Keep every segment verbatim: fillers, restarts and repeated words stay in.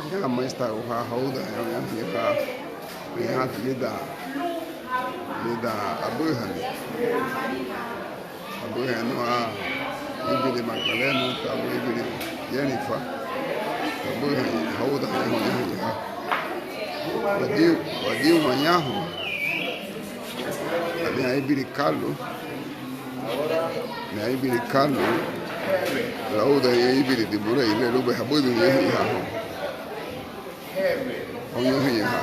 Añaha maistagu ha houda, añaha, añaha lidan, lidan abühani. Abühaña nuha íbiri Magdalena, tabu íbiri Yenifa, abühaña houda, añaha, añaha. Wadiu, wadiu añaha. Añaha íbiri Kalu. Añaha íbiri Kalu. Lau da íbiri dimurei le lubéi habudin ñein ha. Houn ñein ha.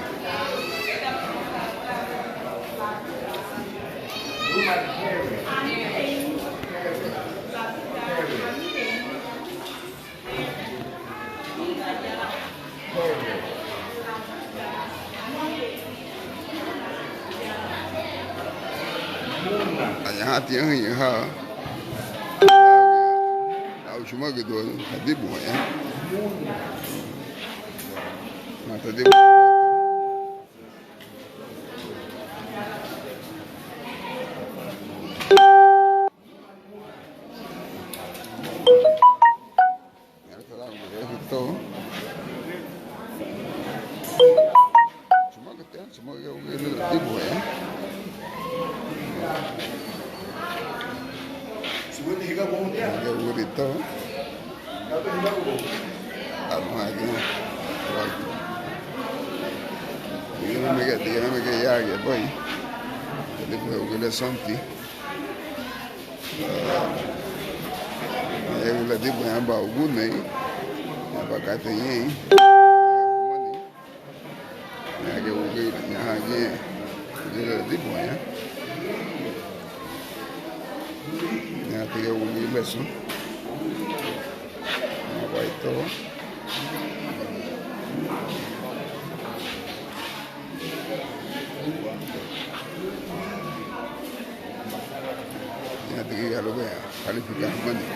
Añaha tiña hüñü ha. Au chumagüdua hadibuhaña. Matadibu. Dígame que, dígame que ya, ya voy. Dígame que ya voy. Ladüga aba ugunei, aba katei ñein, ña giñe wügüri, ña giñe wügüri ladüga ña, ña tigía wügüri lesu, ña baito. Ña tigía lubéi kalifika hamani.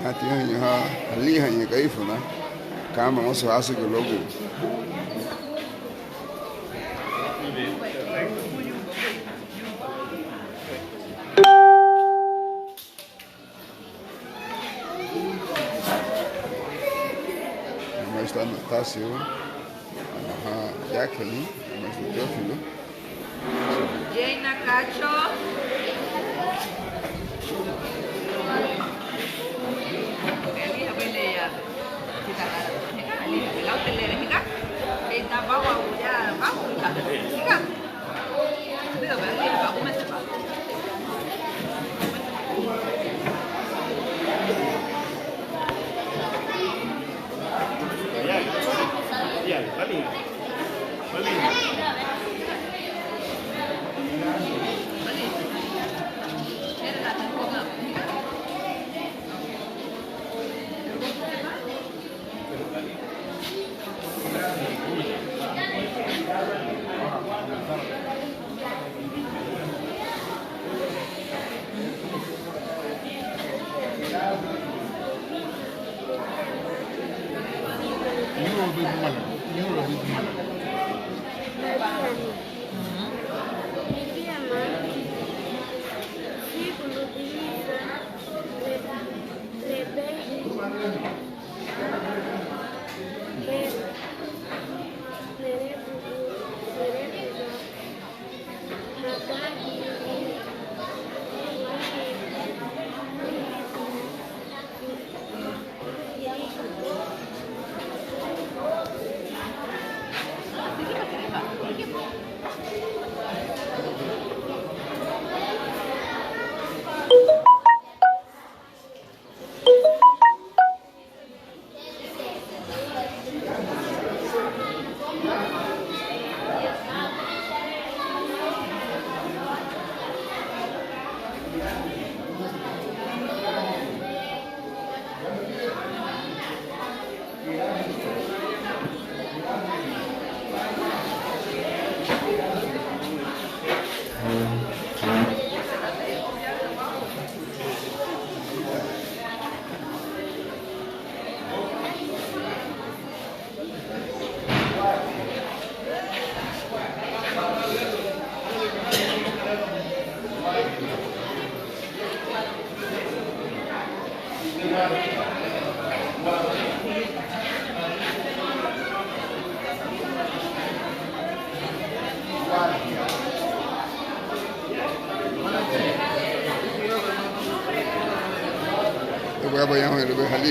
Ña tigía ha, haliihaña Garifuna, kama mosu hásügü luagu. Maestro Anastasio, ajá, Jacqueline, maestro Teófilo. Jane Nacacho.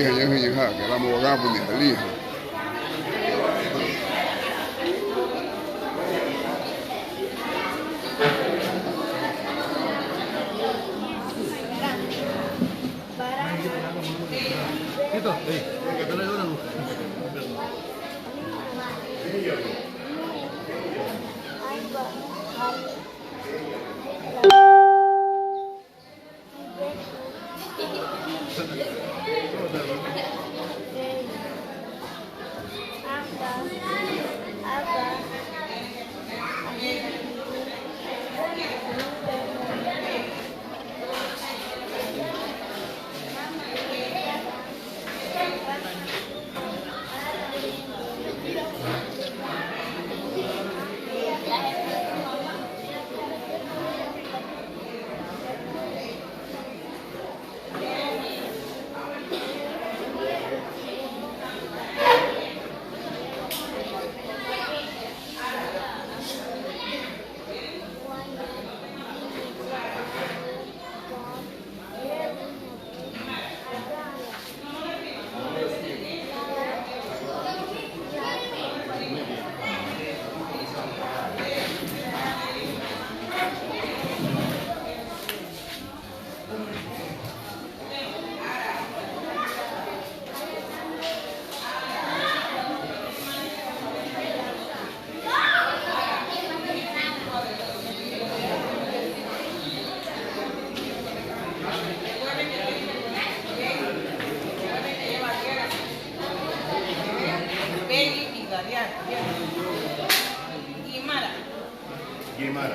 Ñahuña ha, kei lama waganbuni halía. Gimara.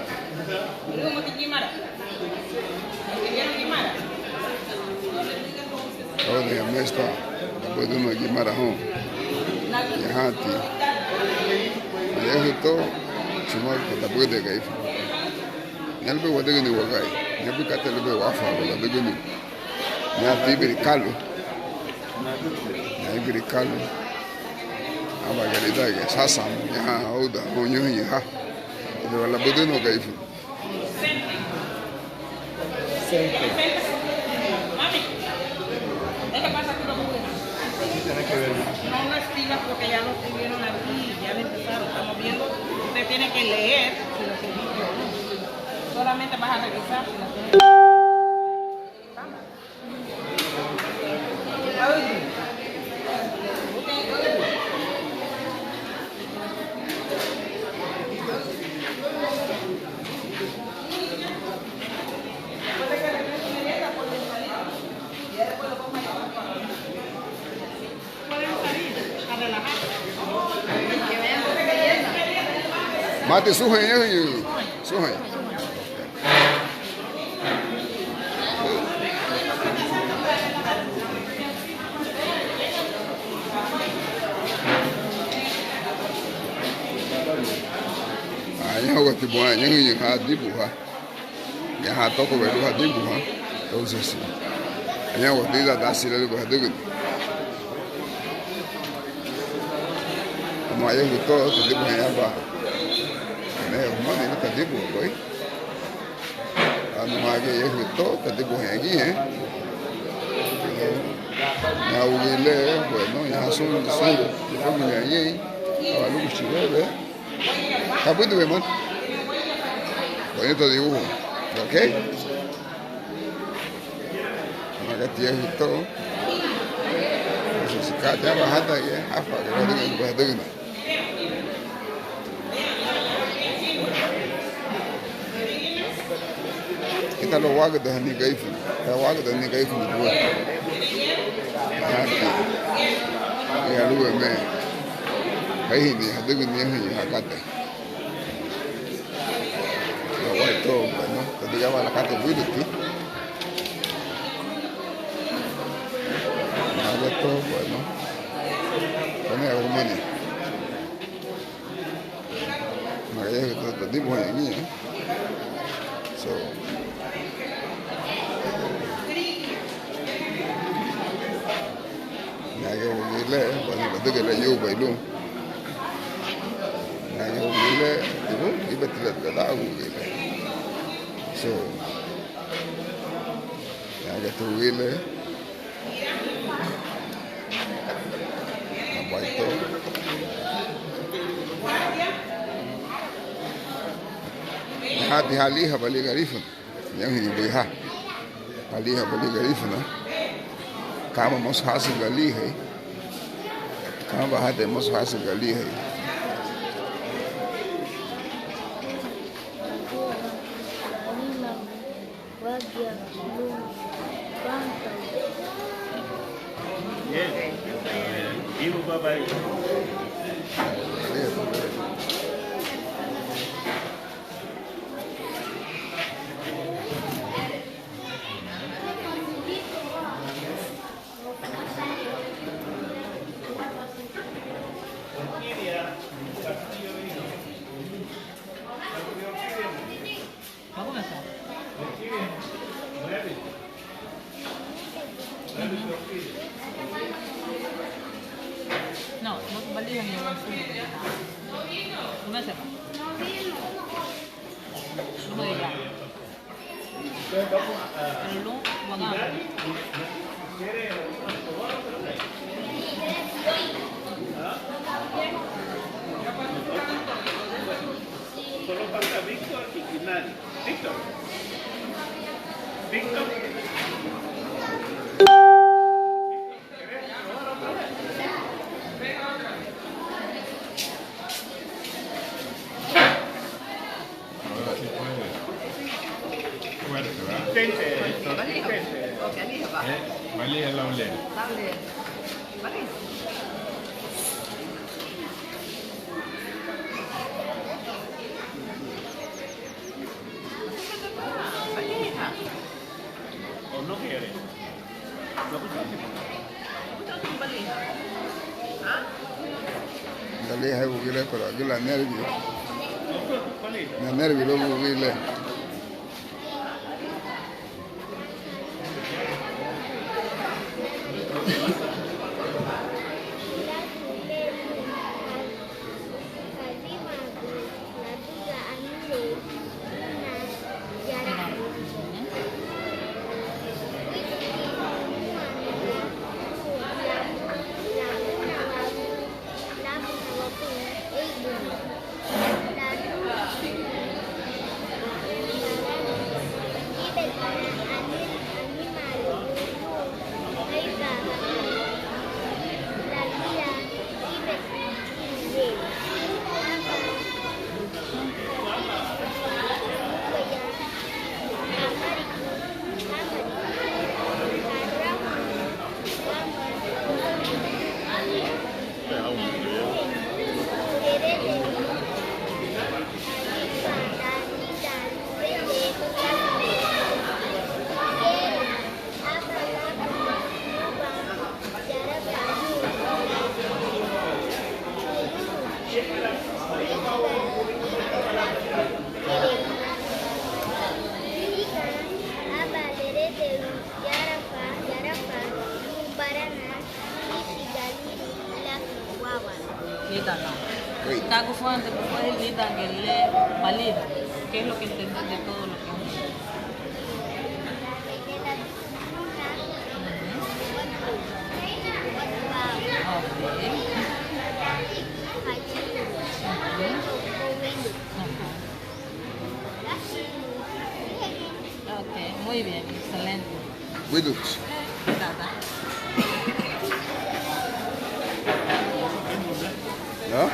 Gimara. Orden, amesta. Dabüdüna gimara houn. Ñahati. Ayehu to. Chuma ko dabüdüga ifu. Ña lubéi wadügüni wagai. Ña lubéi katei lubéi wafa ladügüni. Ña tíbiri kalu. Ña íbiri kalu. Aba garidagiñe sásamu. Ña ha ouda houn ñuñu ha. Ida wa labüdüni wagai ifu. Sente. Mami, ¿qué te pasa aquí, lo mueves? Tiene que ver. No lo escribas porque ya lo escribieron aquí, ya lo empezaron, estamos viendo. Usted tiene que leer si lo escribiste o no. Solamente vas a revisar si lo tienes. Mati, suhaña, suhaña. Añaha wati buaña ñaña ha dibuha. Ñaha toko weru ha dibuha. Entonces, añaha wati da dasi le dibuha duguni. Como añaha to dibuha ya ba. Ne humani ta dibuha koi. Anu magi yehu to, tadibu heña giñe. Ña ugile, bueno, ña sun, sun, sun ña giñe. Awa lugu chirebe. Kabudu be man. Bonito dibujo. Ok? Magati yehu to. Entonces, si ka ya bajada ye, afa, que va a Ítara luagu wágüdahani Garifuna, ítara luagu wágüdahani Garifuna dua. Ajá, ti. Ítara luagu me. Ahihini hadügüni ahihini ha katei. Luagu to, bueno, tadüga aban la katei buiduti. Luagu to, bueno. Kone ahumani. Magaya to, to dibuhaña giñe. So, ñaga wagile, bueno, badüga le yubei lun. Ñaga wagile, dibu, ibeti le, le, le, wagile. So, ñaga to wagile. Abaito. Hati haliihabalin Garifuna. Ñahiñu buiha. Haliihabalin Garifuna. Kaba mosu hásügürün aliihei. Kaba hati mosu hásügürün aliihei. No, no, baliha ni wasu. Comienza. Solo falta Víctor y Kinari. Víctor. Víctor. Ahora sí puede. Fuerte, ¿verdad? Intente, intente. Eh, vale, el laulero. ¿O no quiere? Dale, hai bugile, pero aquí la nervio. La nervio, luego bugile. Lidan. Uy. Tagufuan de bufuel lidan gele balira. ¿Qué es lo que entendí de todo lo que has dicho? Ujú. Ok. Ujú. Ajá. Ok, muy bien, excelente. Buidu. ¿No?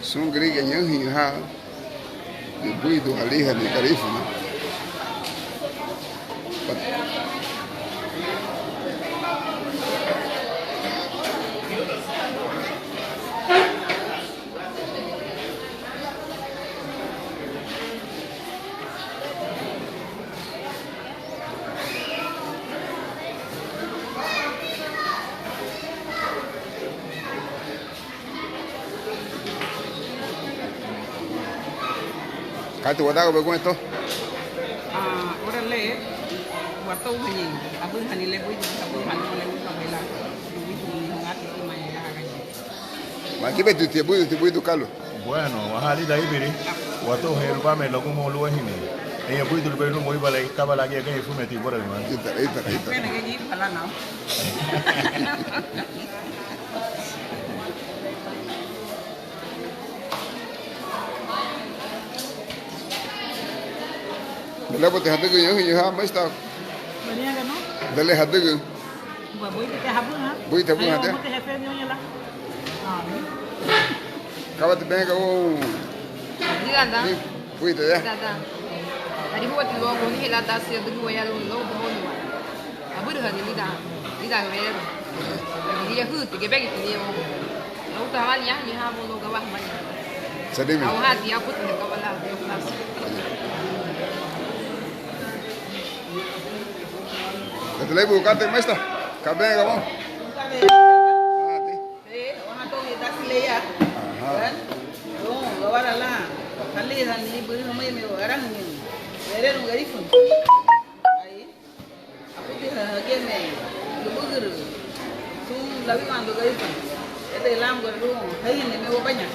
Sun gürigia ñahiñu ha. Buidu, aliha ni Garifuna. Kati wadagubei guentó? Ah, ora le, watouhani, abuhani le buidu, abuhani le buidu, abuhani le buidu, abuhani le buidu. Maki betu ti buidu, ti buidu kalu. Bueno, anha lidan íbiri, watourun lubame lagumoun luéihini. Añahein buidu lubéi lun wéiba lan kaba lan giñe giñe furumiñeti ubouagu. Ítara, ítara, ítara. Lebote hadügün ñahiñu ha, maestra. Bariñaga, ¿no? Dale hadügün. Buiti habuhan. Buiti habuhan, ya. Kaba ti benga o. Dígada. Buiti, ya. Dígada. Arihuati luagu nihi la dasi adügü waya lun loudu honu. Abürühani lidan, lidan weru. Lidan hüti gebegiti lidan. Louta wali ya, ya ha mo lo gawa mani. Sadime. Awahati ya puti gaba la. Katei le bu katei, maestra. Kabenga mo. Ati. Eh, waha to ya dasi le ya. Aha. Don, gawara la. Kali hani bürüha mai me aramu. Wererun Garifuna. Ai. Aputi hagíame lubügürü sun lawinwandu Garifuna. Ede lámuga lun haihini me wabaña.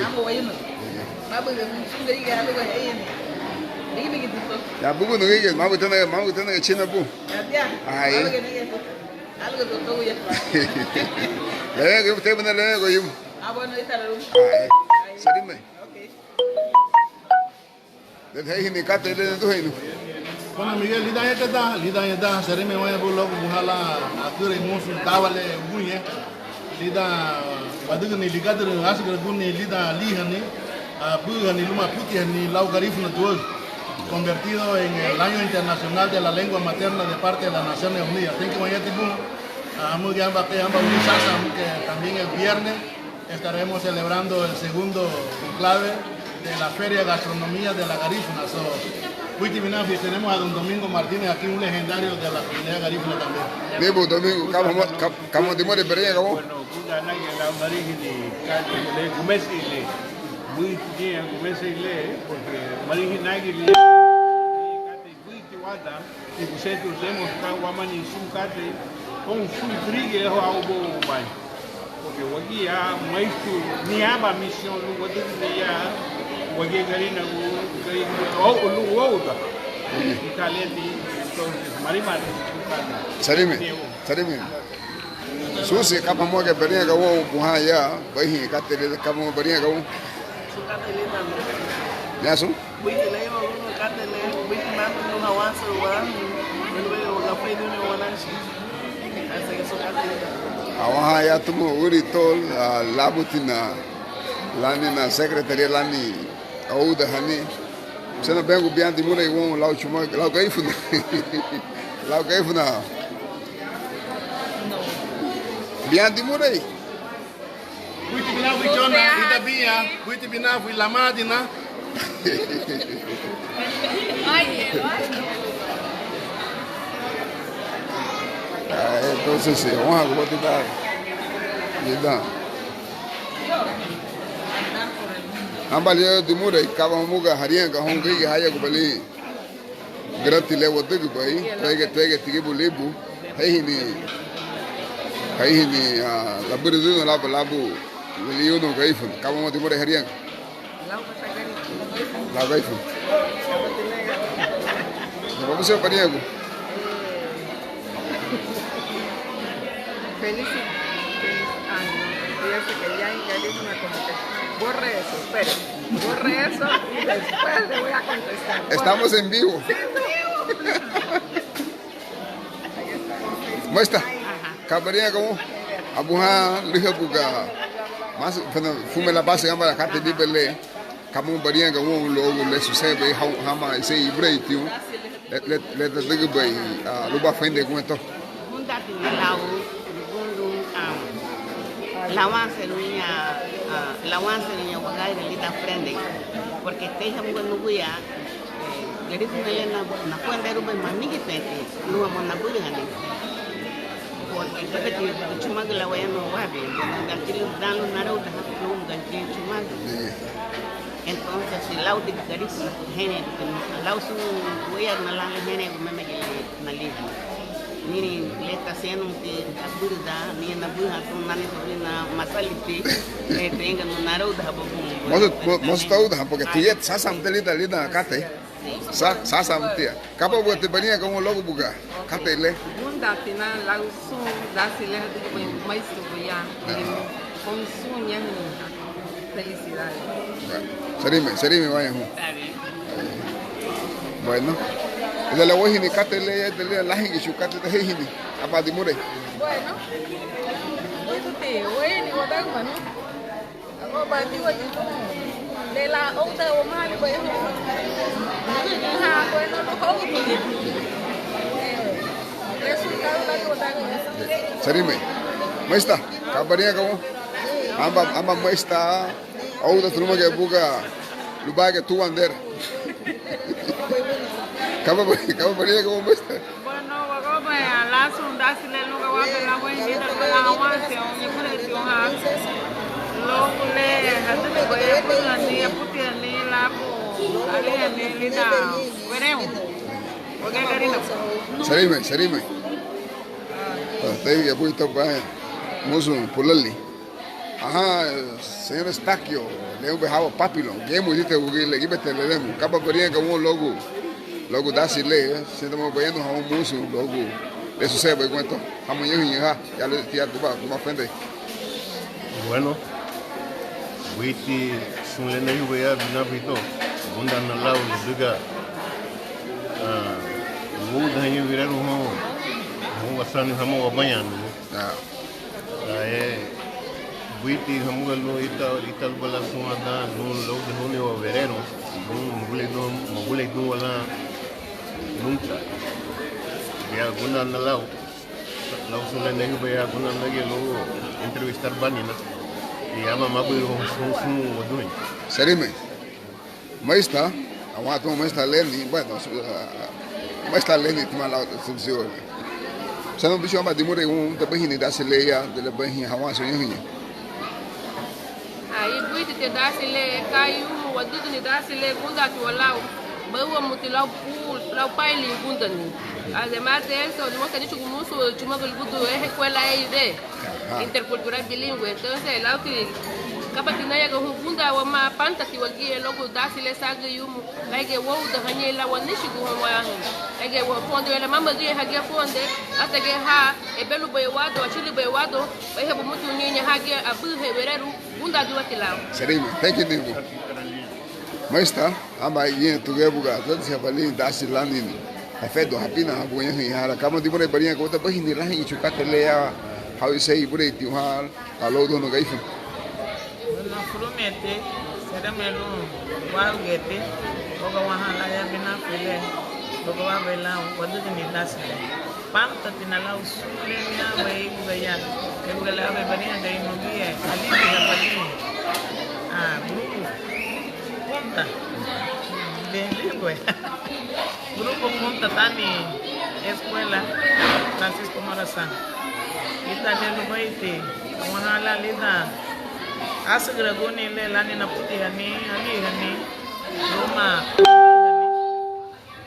Amba wayumati. Mabügürü sun gürigia aluga haihini. Bigi bigi duto. Ya bubu nugigia, mabu tena, mabu tena china bu. Ya, ya. Ai. Aluga nugigia. Aluga duto ya. Lewego yumu, tebuna lewego yumu. Ah, bueno, ahí está la luz. Ai. Sarime. Ok. Dede heihini katei le niduheñu. Bueno, Miguel, lidan yagüta, lidan yagüta, seremei waña bu luagu buga lan agürei musu dawa le uguñe. Lidan badügüni ligadürün asügüraguni lidan lihani, abühani luma aputihani lau Garifuna tuagu. Convertido en el Año Internacional de la Lengua Materna de parte de las Naciones Unidas. Teinki wañeti bun, amugi amba, amba uri sasa, aunque también el viernes estaremos celebrando el segundo conclave de la Feria Gastronomía de la Garífuna. So, buiti binafi, tenemos a don Domingo Martínez aquí, un legendario de la comunidad garífuna también. Nibu Domingo, kaba mo-, kab-, kaba dimurei bariñaga woun? Bueno, buga nagi lau marihini katei le, gumesei le. Buiti giñe gumesei le, porque marihini nagi le. Buiti wada, y busentiña demos ka wamani sun katei, houn sun gürigia le ho au ubouagubaña. Porque wagía, maistu, ni aban misión lun wadügüni ya, wagía Garinagu, Garinagu, o, lun wouda. Y talenti, entonces, marimari sun katei. Sarimi, sarimi. Susi, kaba hamuga bariñaga woun buga ya, barihin katei le, kaba hamuga bariñaga woun? Sun katei le dan. Ñasu? Buiti le, buiti le, buiti mantu lun hawanserun, buiti le, la fe de uno wananchi. Así que sun katei le dan. Awaha ya tumu würi to, ah, labutina, lánina secretaría, lani audahani. Sena bengu bián dimurei woun lau chuma, lau Garifuna. Lau Garifuna. Bián dimurei. Buiti binafi chona, ida biña, buiti binafi lamadina. Ah, entonces, eh, vamos a cómo te está. Ida. Amba le dimurei, kaba hamuga hariñaga houn gürigia hayagubalin. Gürati le wadügübei, tuéigiñe, tuéigiñe tigibu libu, heihini, heihini, ah, labürüdünu labu, labu, liunu Garifuna, kaba hamuga dimurei hariñaga. Lau Garifuna. Vamos a ver, pariñagu. Feliz, feliz año. Y eso que ya en Garifuna como que borre eso, espere. Borre eso y después le voy a contestar. Borre. Estamos en vivo. Sí, en vivo. Maestra, kaba bariñaga woun? Abuha liha buga. Mas, bueno, fume la base gamba la kate bibe le. Kaba bariñaga woun luagu le susedebei hau-, hama isei ibureintiñu. Le, le, le dadügübei, ah, lubá furendei guentó. Gúndatina lau, gúndun, ah, lawanserun ña, ah, lawanserun ña wagari lidan furendei. Porque tei hamuga nuguya, eh, Garifuna le na, nafurendeirubei manigitenti luma mo nabürühani. Porque bebeti chumagu la wayanuha wabi, gati lun dan lun naroudaha lun gati chumagu. Entonces, si lau di Garifuna, hénrenguti, lau sun wéiyarina lan le hénrengu meme gi nalihini. Nihein le tasenrunti abürüda, nihein nabuhan tun nani sobrina Masaliti, le teinga nun naroudahabu bun. Mosu, mo-, mosu taúdahan, porque tiyeti sásamuti lidan, lidan katei. Sa-, sásamuti. Kaba buga ti bariñaga woun luagu buga katei le? Gúndaatina lau sun dasi le hadügübei maísubaya. Kon sun ñahu. Felicidades. Bueno, serime, serime waña hun. Está bien. Bueno. Ida le wéihini katei le, ida le láheingichu katei le héihini aban dimurei. Bueno. Buiti wéihini wadagimanu. Ago badiwa le la ouda wamali bayahu. Ha, bueno, lo houda. Resultado la wadagimanu. Serime. Maista, ka bariñaga woun? Amba, amba maista, ouda tunumagiñe buga lubaragiñe tuandera. Kaba, kaba bariñaga woun maista? Bueno, wagabaya lasun dasi le lun gawabei lan wein lidan hawansiñu, ñübüreti ha. Luagu le hadügübei abürühani, aputihani labu, alihani lidan wererun. Wagía Garinagu. Serime, serime. Teigia buito ba musu pulali. Aha, señor Estaquio, le ubei hawa Papilon, gemu dite ugi le gibete le lemu, kaba bariñaga woun luagu, luagu dasi le, senta mo bayanu hawa musu luagu le susebei guento, hamu ñehuñeha, ya le tia guba, guba fendei. Bueno, buiti sun le nayubeya binabuito, gundana lau ladüga, ah, udahañu wirarun houn, houn wasani hamu wabaña. Ah. Ae, buiti hamuga lun ita, ita luba lan súnwandan lun loudahóuniwa wererun, lun mabuleidun, mabuleidunwa lan nunca. Bia gúndana lau, lau sun le nayubeya gúndana giñe luagu entrevistar bánina, y aban mabürigu sun, sun waduheñu. Serime. Maista, awantu maista Leni, bueno, su-, ah, maista Leni tima lau, su-, su-, sanu bichu amba dimurei woun, ta bahini dasi le ya, de le bahin hawansu ñahuña. Ai, buiti te dasi le, ka yumu wadügüni dasi le, gúndaatiwa lau, bawuamuti lau pu-, lau paili gúndani. Además de eso, dimurei tanichugu musu, chumagü lugutu, eh, escuela E I D. Ajá. Intercultural bilingüe. Entonces, lauti, kabati nayaga hun gunda wamá, pántati wagía luagu dasi le sagü yumu, lárigiñe woudahañein lan wanichigu hun wayahun. Lárigiñe wafuande, wele mama giñe hagía fuande, átagiñe ha, ebelubei wado, achülübei wado, beiha bumuti uñeña hagía abühe wererun, gundadiwati lau. Serime, thank you, Nibu. Maista, amba giñe tuguya buga, tati habalin dasi lani, afedu, hapina, habu ñahuña hara, kama dimurei bariñaga, uta bahini lahin ichukate le ya, hau isei iburei tiuhal, Aló, dona Gaifa. Bueno, furumiñeti, seremei lun wágueti, buga waha lan ya binafi le, buga wabei lan wadügüni dasi le. Pántatina lau sun le niabei buga ya, le buga le abei bariñaga i nuguya, alibiha baliña. Ah, grupo Punta, bilingüe. Grupo Punta tani escuela Francisco Morazán. Ítara le lubeiti, waha lan lidan asügüraguni le lani naputihani, alihani, luma.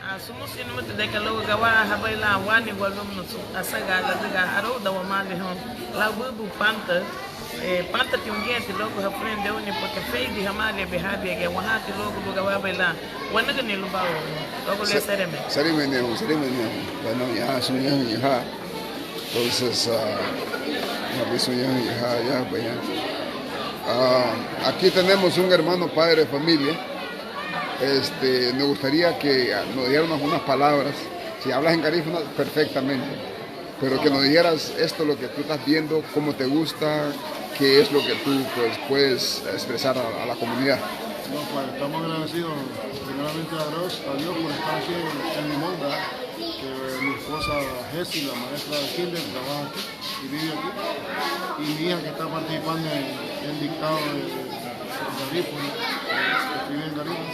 Ah, sumusi numuti deka luagu gawahabei lan wani walumnu asaga ladüga arouda wamali hun lau bubu Panta. Eh, pántati ungüyati luagu hafurendeiruni, porque feidi hamaalia bihabiñegiñe, wahanti luagu lun gawabei lan wanügüni lubá woun, luagu le seremei. Seremei niña, seremei niña. Bueno, ya sun ñahuña ha. Entonces, ah, ya sun ñahuña ha, ya, vaya. Ah, aquí tenemos un hermano padre de familia. Este, me gustaría que, ah, nos diera unas, unas palabras. Si hablas en garífuna, perfectamente. Pero que nos dijeras esto, lo que tú estás viendo, cómo te gusta, qué es lo que tú, pues, puedes expresar a, a la comunidad. No, pues, estamos agradecidos primeramente a Dios, a Dios por estar aquí en, en Limón, ¿verdad? Que mi esposa Jessy, la maestra de kinder, trabaja aquí y vive aquí. Y mi hija que está participando en, en dictado de, de Garífuna, que vive en Garífuna.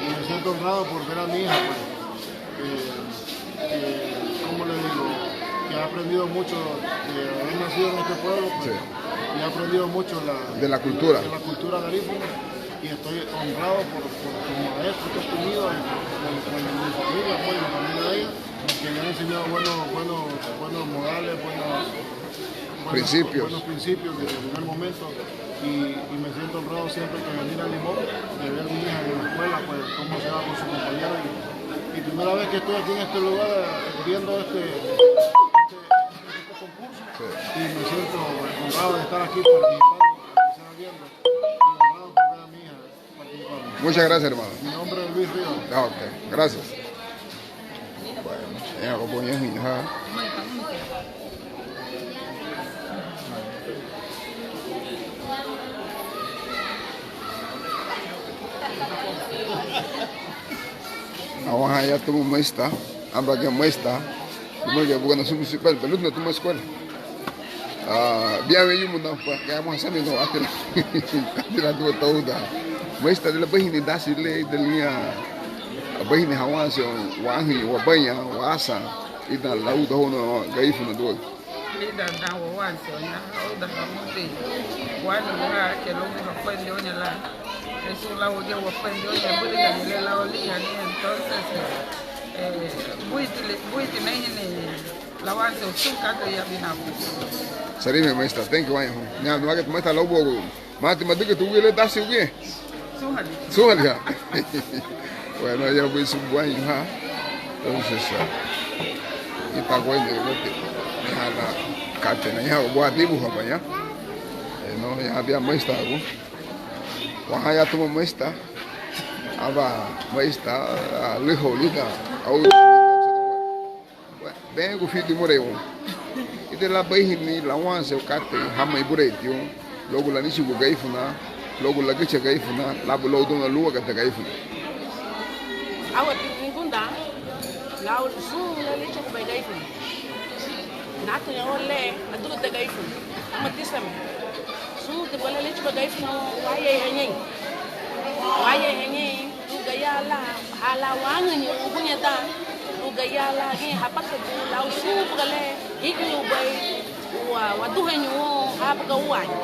Y me siento honrado por ver a mi hija, pues. Eh, eh, ¿cómo le digo? Que ha aprendido mucho de haber nacido en este pueblo, pues, sí, y ha aprendido mucho la, de la cultura, de la cultura garífuna. Y estoy honrado por, por, por los maestros que he tenido, por, por, por mi familia, pues, la familia de ella, que me han enseñado buenos, buenos, buenos modales, buenos, buenos principios, buenos principios desde el primer momento. Y, y me siento honrado siempre que venir a Limón, de ver a mi hija en la escuela, pues, cómo se va con su compañero. Y, y primera vez que estoy aquí en este lugar, eh, viendo este, este, este concurso. Sí. Y me siento honrado de estar aquí participando, de estar viendo, y honrado por ver a mi hija. Muchas gracias, hermano. Mi nombre es Luis Rivas. Ah, ok. Gracias. Bueno, ya lo voy a dejar. Awahaya tumu maestra, aba giñe maestra, dimurei giñe buga nasubudirubei, belutina tumu escuela. Ah, bián weyumuna, pa, kei amu hasaminarun átiri lan, átiri lan dua touda. Maestra, ida liña abeihini dasi le, ida liña abeihini hawanserun wahüñü, wabaña, wasa, lidan laudahóuna Garifuna Duagu. Lidan dan wawanserun ñein, óudaha hamuti wáluaha kei luagu hafurendeiruni lan. Keisi lau wagía wafurendeiruni abürühani le lau aliihani, entonces, eh, buiti le, buiti meihini lawanserun sun katei ya binaafin. Sarime, maestra, thank you, waña hun. Ña, nuaga maestra lau buagu. Mati madügüti uguñe le dasi uguñe. Súnhali. Súnhali ha. Bueno, ya bui subuañu ha. Entonces, ah, ita guaña lati. Ña la katei na ña gua dibuha baña. Eh, no, ya había maestra gu. Waha ya tuma maestra. Aba maestra, ah, lühou lidan. Au. Beengu fiu dimurei woun. Ida liña abeihini lawanserun katei hama ibureintiñu, luagu lanichigu Garifuna, luagu lagücha Garifuna, labu lau duna lúagate Garifuna. Áwati nigundan lau sun le líchugubei Garifuna. Natu ña le adügüte Garifuna. Hama tíseme. Sun tiba le líchugubei Garifuna, wáyeiha ñein. Wáyeiha ñein. Lun gayara lan, ha lan wahüñü uguñe dan, lun gayara lan giñe habagatu lau sun buga le hígirubei wa, waduheñu woun ha buga úaña.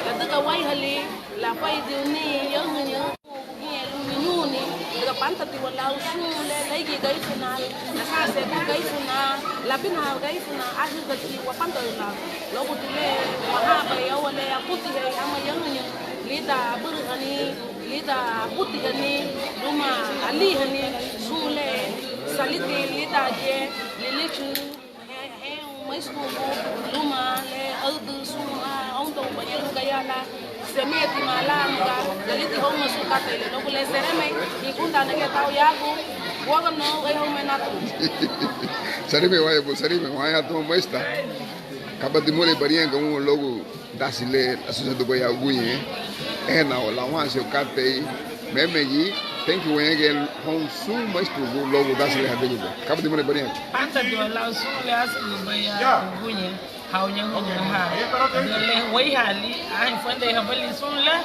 Ladüga wáyeihali lafayeiruni yahüñü giñe lun wiñuni, ladüga bantatiwa lau sun le leigi Garifuna, lasansegu Garifuna, labinaha Garifuna, árügüti wabandarun lau. Luaguti le wahabei awa le abutihei hama yahüñü lidan abürühani, lidan abutihani luma aliihani, sun le saliti lídangiñe lilichü, he, he, maiskugu luma le aüdü sun ha óundoubaña lun gayara lan semetima láamuga galiti houma sun katei le luagu le seremei. Nigundan nege tau yagu, buaga nou ei houma natu. Seremei waya bu, seremei waya tuma maestra. Kaba dimurei bariñaga woun luagu dasi le asuseredubei ya uguñe, ehena lawanserun katei, memegi, thank you, wañagiñe houn sun maiskugu luagu dasi le hadügübei. Kaba dimurei bariñaga. Bantatiwa lau sun le asuseredubei ya uguñe, hau ñahuña ha. Ida le wéihaali, anhein furendeihabali sun le,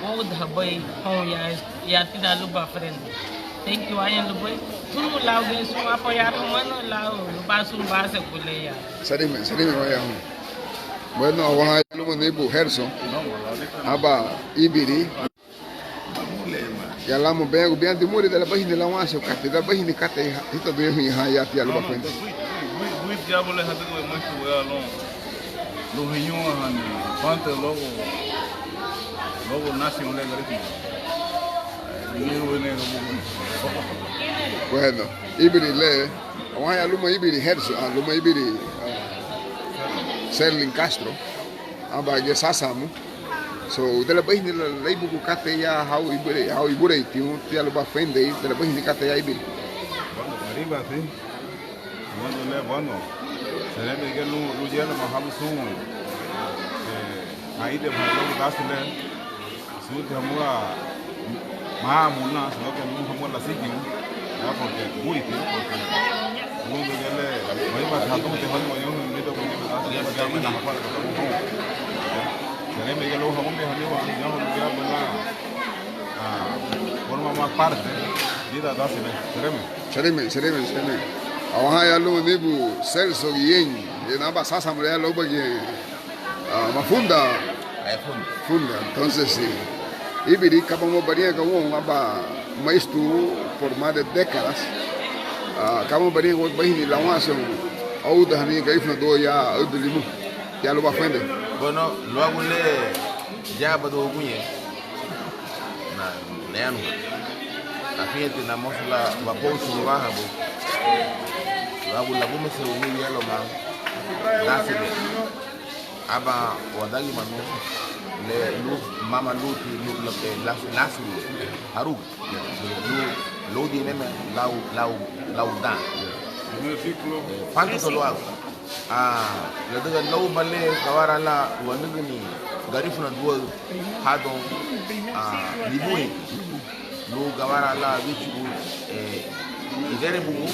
wóudahabei houn ya, ya tidan lubá furendei. Thank you, waña lubéi. Tunu lau giñe sun apoyar humanu lau lubá sun base kuleya. Seremei, seremei waya hun. Bueno, awaha luma nibu Herso. Aba íbiri. Ya lamu beengu bián dimurei ida liña abeihini lawanserun katei, ida liña abeihini katei hitaduña huña ha ya tia lubá fuente. Buiti, buiti, buiti, buiti, ya bule hadügübei maiskugu ya lun. Lun hiñúahani, banta luagu, luagu nasion le Garifuna. Bueno, íbiri le, awaha ya luma íbiri Herso, ah, luma íbiri, ah, Serlin Castro, aban giñe sásamu. So, ida liña abeihini léibugun katei ya hau iburei, hau ibureintiñu, tia lubá furendei, ida liña abeihini katei ya íbiri. Bueno, arriba, sí. Bueno, le, bueno, seremei giñe lun, lun yebe mahabu sun, eh, haide mahabu dasi le, sunti hamua, mahamuna, sino que lun hamua lasigiñu, ya, porque buiti, porque lun giñe le, mahiba hadunti hanu, yo, mito, porque dasi le, ya, mena hapara, ya, seremei giñe lun hamua, ya, mena, ah, forma más parte, vida dasi le, seremei. Seremei, seremei, seremei. Awaha ya luma nibu Celso Guillén, ya naba sásamu ya lóubagiñe, ah, mafunda. Mafunda. Funda, entonces sí. Íbiri, kaba mosu bariñaga woun aban maistru por más de décadas? Ah, kaba mosu bariñaga woun barihini lawanserun óudahani Garifunaduaü ya Aüdü Limun, ya lubá fende? Bueno, luagu le yabadu uguñe na, nayanuha. Afiñetina mosu lan wabouchu wabahaba luagu lagumeserun yeluma dasi le aban wadagimanu le lun mama lunti lun, eh, las-, lásuru haruga lun, lun dimeme lau, lau, lau dan. Eh, fántato luagu, ah, ladüga louba le gawara lan wanügüni Garifunaduaü hadoun, ah, libuheiti lun gawara lan wíchugun, eh, iderebugu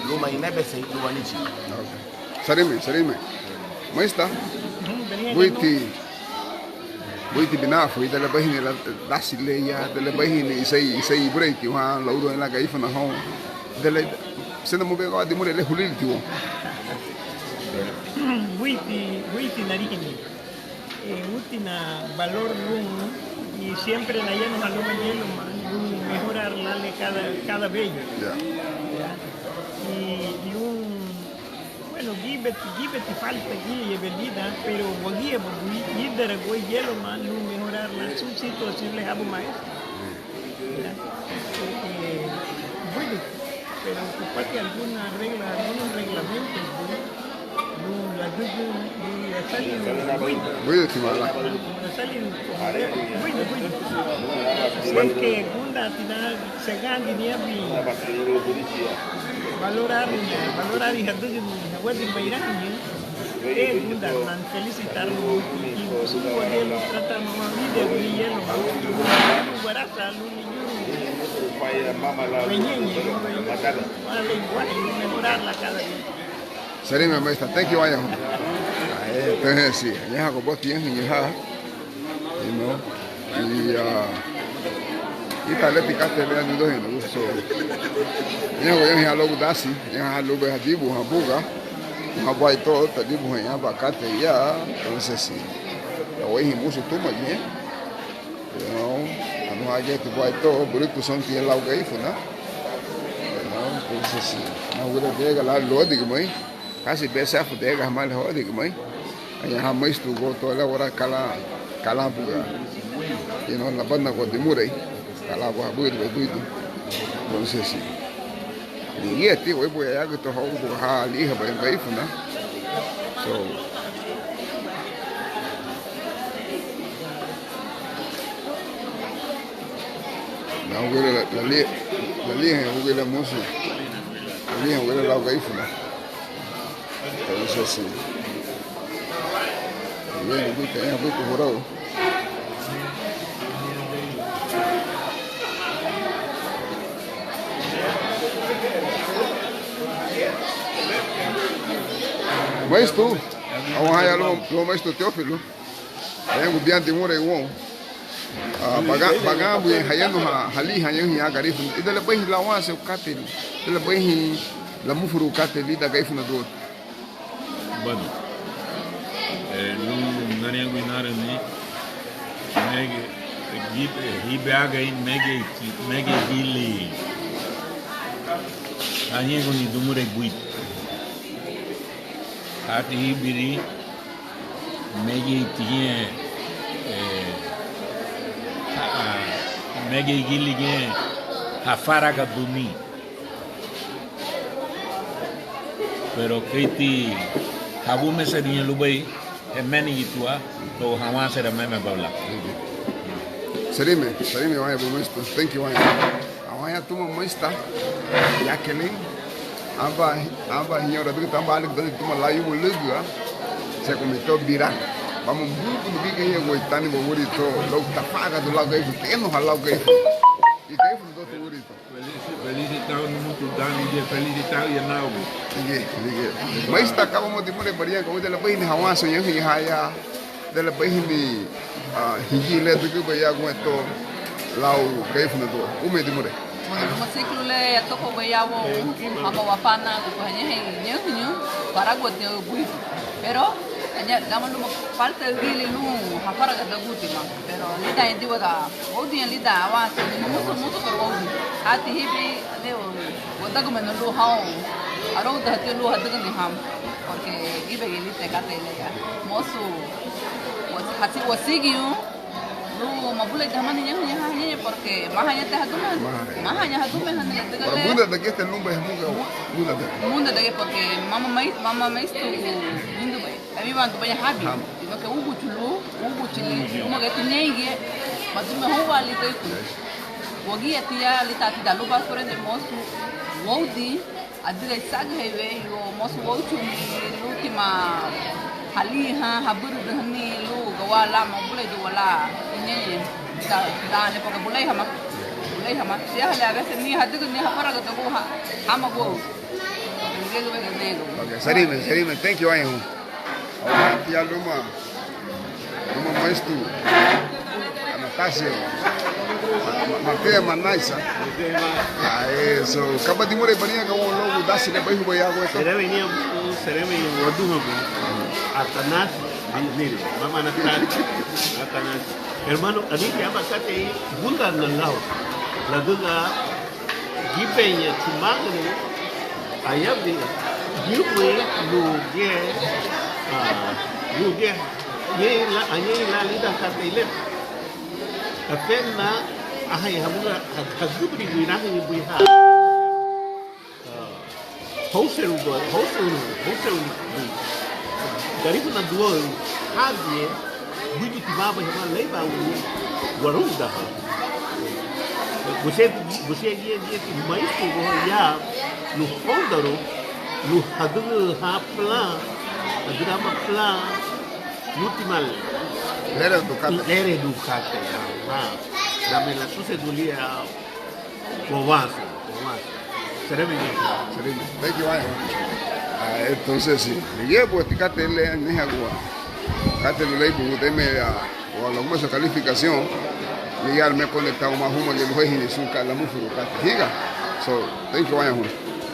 luma inebesei lun wanichiha. Seremei, seremei. Maistra, buiti, buiti binafu, ida liabahini la-, dasi le ya, ida liabahini iseri, iseri ibureitiña lan laúduraha lan Garifuna houn, ida le, sena mubei gawara dimurei le hulilitiña woun. Buiti, buiti narihini. Eh, útina valor lun, y siempre nayanuha luma yeluma lun mejorar lan le cada, cada beyu. Ya. Ya. Y, y un, bueno, gíbeti, gíbeti falta giñe yebe lidan, pero wagía buguri íderaguaü yeluma lun mejorar lan sun situación le habu maestro. Ya. Eh, buidu, pero ocupati alguna regla, algunos reglamentos, buidu. Lun ladügün, lun lasalirun buidu. Buidu tima lan. Lasalirun buidu, buidu. Sé que gunda tina segandi niabin valorari, valorari hadügüni, hawadi mairahani. Eh, gunda, lan felicitar lun, y sun wagía lun tratar mama vida, gürigia, lun, lun, lun, Seremei, maistra, thank you, añahoun. Entonces, sí, añaha goboti ñahiñu ha, you know, y, ah, ítara leti katei le, niduheñu, so, añaha go ñahiñu ha luagu dasi, añaha ha lubei hadibuhan buga, ha buagu to tadibuhaña aban katei ya, entonces, sí, ya warihin musu tuma giñe. Pero, anu hageti buagu to, burutu sountiña lau Garifuna. Pero, entonces, sí, anu hageti buagu to, burutu sountiña lau Garifuna. Pero, entonces, sí, anu hageti buagu to, burutu sountiña lau Garifuna. Pero, entonces, sí, anu hageti buagu to, burutu sountiña lau Garifuna. Pero, entonces, sí, anu hageti buagu to, burutu sountiña lau Garifuna. Kasi besé afudegahamá le hóudigimei. Añaha maistugua to le wara ka lan, ka lan buga, you know, labanagua dimurei, ka lan buga buidu, buidu. Entonces, sí. Ligíati, wéibuga yagüta houn buga ha aliihabei Garifuna. So, na wügüri le, le, le, le, le, wügüri le musu, le, wügüri le lau Garifuna. Entonces, sí. Bien, buiti, eh, buiti hurau. Maistu, awaha ya luma, luma maistu Teófilo. Añagun bián dimurei woun. Ah, baga-, baganbuñein hayanuha haliiha ñahiña Garifuna. Ida liabeihin lawanserun katei, ida liabeihin lamufurun katei lidan Garifunaduaü. Bueno, eh, lun nariñagun inarüni, megei, gi-, eh, hibagari megei, megei gili hañeiguni dimurei buiti. Hati híbiri, megeiti giñe, eh, ha-, megei gili giñe hafaragaduni. Pero keiti hagumeseruni lubéi, hemenigitiwa, luagu hawanserun meme bau lan. Serime, serime waña bu maistu, thank you waña. Awaña tuma maista, Jacqueline, aba, aba hiñaru adügüti aban álügüdati tuma lau Yubu Lügüa, se convirtió viral. Bama bugunu bigeiñegua tani wawurito, luagu tafaragadun lau Garifuna, tenuha lau Garifuna. I Garifuna dutu wurito. Felisi-, felisitau numutu dan, ligía felisitau ya nagu. Ligía, ligía. Maista, kaba mosu dimurei bariñaga woun ida liabahini hawanserun ñahiña ha ya, ida liabahini, ah, higili le adügübei ya guentó lau Garifunaduaü. Ume dimurei. Bueno, luma sikulu le atufuabei ya woun, hama wafana, guku hañahein ñahiñu, faraguatiña buidu. Pero, Añahein gama lumoun faltaügili lun hafaragadagun tima, pero lidan idiwada, wóudiña lidan awanse, musu, musu, pero wóudiña. Ati híbiri, wadagimanu lun houn aroudahatiña lun hadügüni hama, porque gíbegiñe lite katei le ya, mosu, wasi-, wasigirun lun mabulieidahani ñaña, porque máhañati hadumehani, máhaña hadumehani ladüga le, gúndadagiñeti lunbei hamuga, gúndada, gúndadagiñe, porque mama mei-, mama meistu ñíndubei. Awinwandubaña habi, sino que úguchu lun, úguchili, úmagati ñéingiñe, madimureha houn wáluaha ítara. Wagía tia lidan tidan lubá furendei mosu woudin, adügei sagühei weyu, mosu wóuchuni lúntima haliihan, habürüdühani lun gawara lan mabuleiduwa lan ñein, dan le porque bulei hama, bulei hama. Siñaha le a veces ni hadügüni hafaragadagun ha-, hama woun. Porque ligía lubéi ganegu. Ok, seremei, seremei. Thank you, añahoun. Tia luma, luma maistu Anastasio, ma-, ma-, Martínez Manaiza. Ah, eso. Kaba dimurei bariñaga woun luagu dasi le baihubei agua esto. Seremei niña, seremei waduhabu. Atanasio, mama Anastasio. Atanasio. Hermano, anigi aban katei gúndana lau. Ladüga gíbeña chumagüle, ayabin, gíbei lun giñe, ah, lun giñe, ñein lan, añein lan lidan katei le. Afena, ahaña hamuga, ha-, hagübürigu irahüñü buga ha. Ah, hóuserun, hóuserun, hóuserun, Garifuna Duáü, hábiñe, buídutimabei hamá léibaagun waroudaha. Busén, busén giñe, giñeti maístugu ya lun hóundarun, lun hadügün ha plan, hadügün hama plan, lúntima, léreedun katei. Léreedun katei, ah, ah. Dame la sucedulía. Wawanserun, wawanserun. Seremei. Seremei. Thank you, añahoun. Ah, entonces, sí. Ligía buga ti katei le, anihagua katei lun léibugun deme, ah, wa lagumucha calificación, ligía me conectado ma húma giñe lun heihin sun ka lamufuru katei. Higa. So, thank you, añahoun.